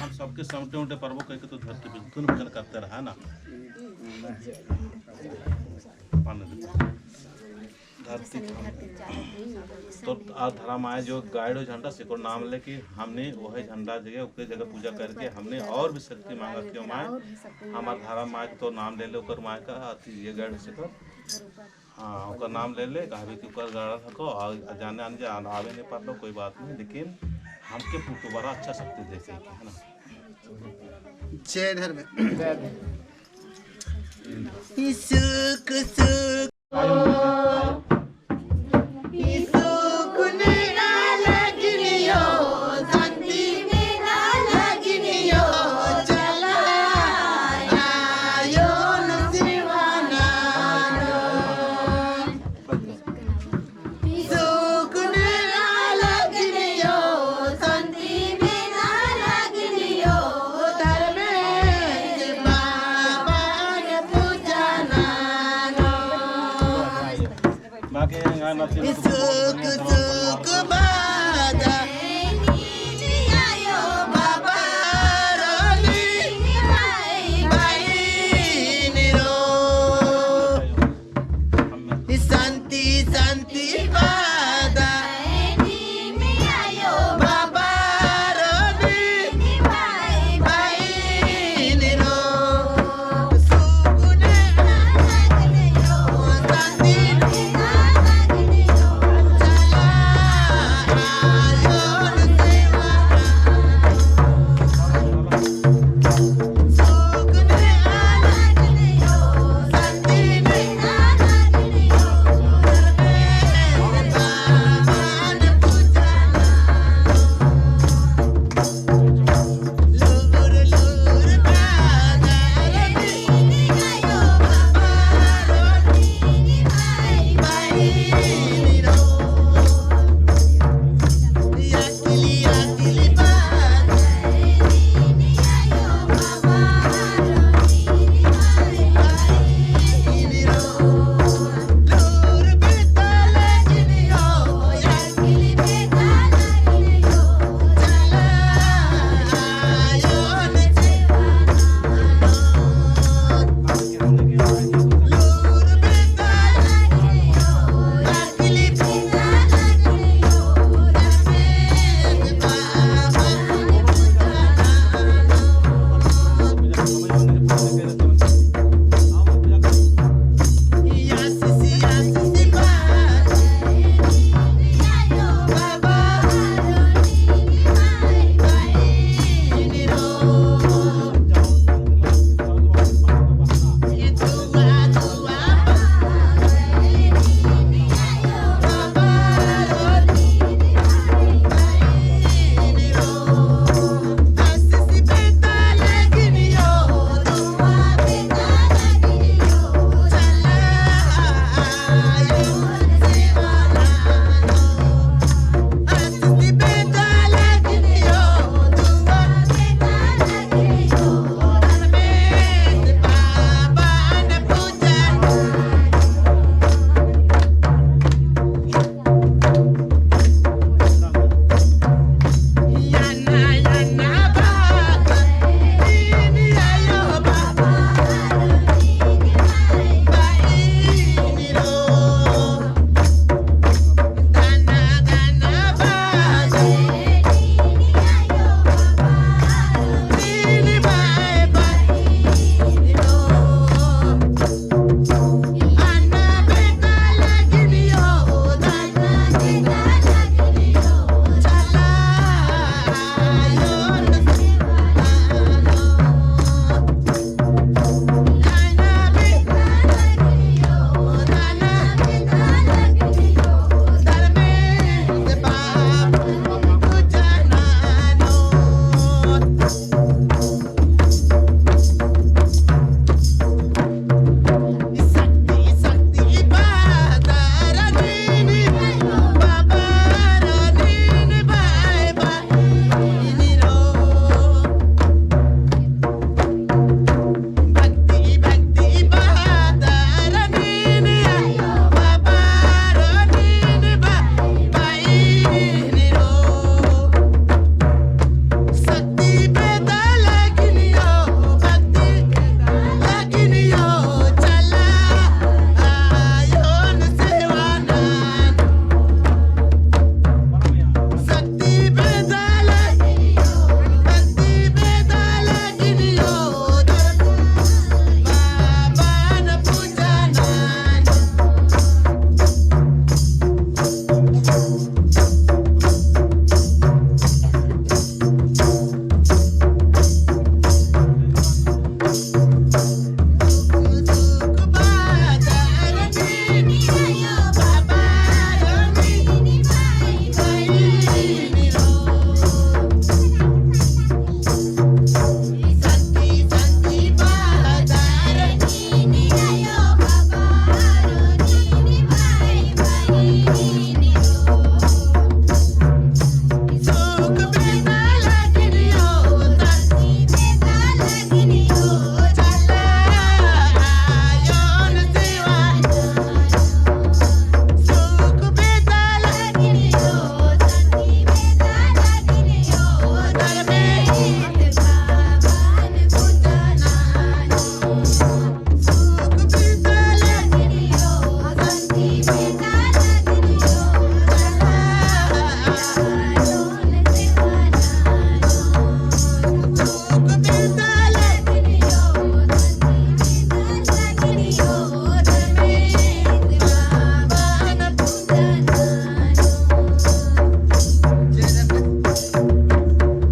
हम सबके समटे उमटे पर्वो कह के तो धरती पे धुन भजन करते रहा ना। पानी दे। धरती तो आ धर्म आए जो गाइड हो झंडा से नाम लेके हमने वही झंडा जगह ओके जगह पूजा करके हमने और भी शक्ति मांगा क्यों माए हमार धारा माए के तो नाम ले ले ओकर माए का अथी ये गाइड से कर। हाँ, ओकर नाम ले ले, कहबे कि ओकर गाड़ा थको और जाने आने आवे नहीं पारलो, कोई बात नहीं, लेकिन हमके दोबारा अच्छा शक्ति दे के है ना। जय धर्म। सुख सुख सुख लगनियो, शांति लगनियो, चला आयो नसीवाना। सुख लगनियो, शांति लगनियो, धर्मेश बाबा पूजा नानो। बाकी गाना सुख सुख